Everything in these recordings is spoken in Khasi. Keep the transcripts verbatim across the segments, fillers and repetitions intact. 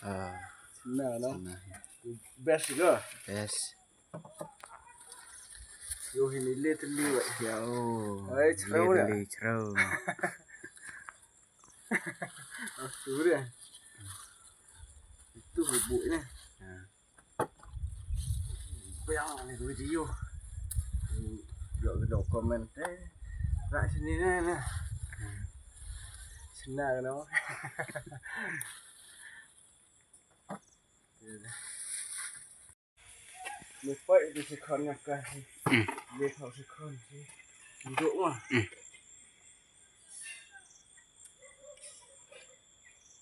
Ah, Sna, no? Sna. Best ko? Best. Yo, hini le tylli wat. Yo. Ai, chrew le. Tylli chrew. Ah, tu dia. Itu bubuk ni. Ya. Biang ni video. Jok video komen. Eh, nak sini ni, ni. Sna, no? Ni poi di sekhon nya ka. Hmm. Di kau sekhon si. Duduk mah. Hmm.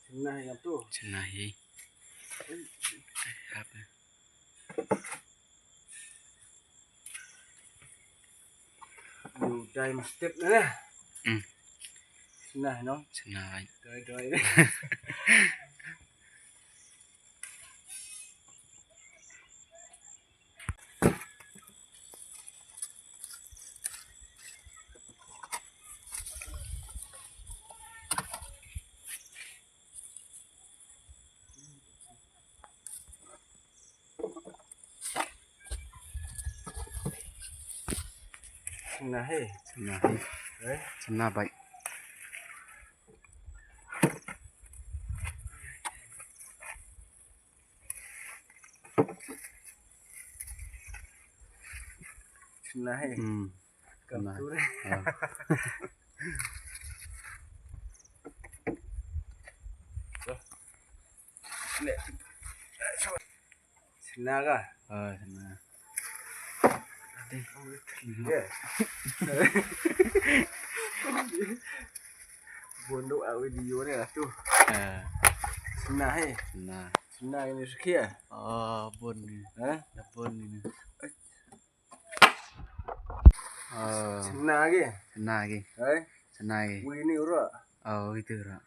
Sna hi tu. Sna hi. Eh, apa? Yu dai mah step na. Hmm. Sna, no? Sna. Doi, doi. Sna hi. Sna hi. Eh? Sna bai. Sna hi. Hmm. Kam sna. Tu deh. Ah. Sna ka? Ah, sna. Deh. Bun duk a video ni lah tu. Ah. Sna hi. Sna. Sna ini sekia. Oh, bun ni. Ha? Bun ni. Ah. Sna lagi. Sna lagi. Hai. Sna lagi. Wei ni ura. Oh, itu ura.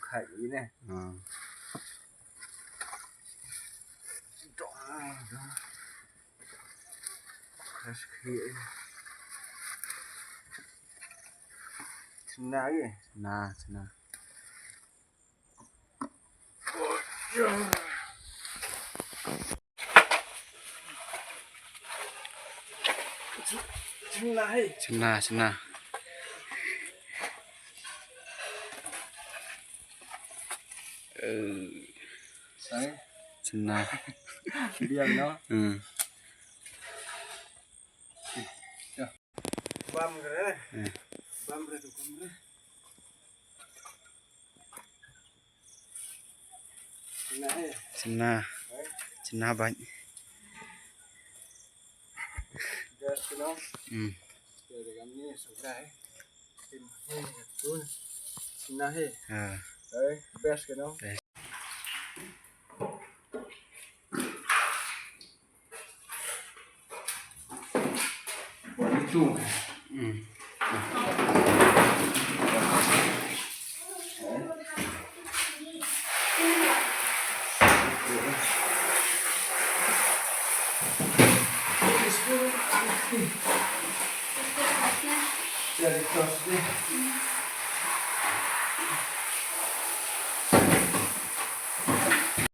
Khai ini. Ah. Dong, dong. Kas kiri. Sna lagi. Sna, sna. Sna hi. Sna, sna. Eh. Sai. Sna. Diam, no? Hmm. Ya. Bam kre. Eh. Bam kre tu, bam kre. Sna hi. Sna. Hai. Sna bai. Gas kena. Hmm. Gas kena ni sudah, eh. Tim ni tu. Sna hi. Ha. Hai, best kena. Best. Itu. Hmm. Dari cross deh.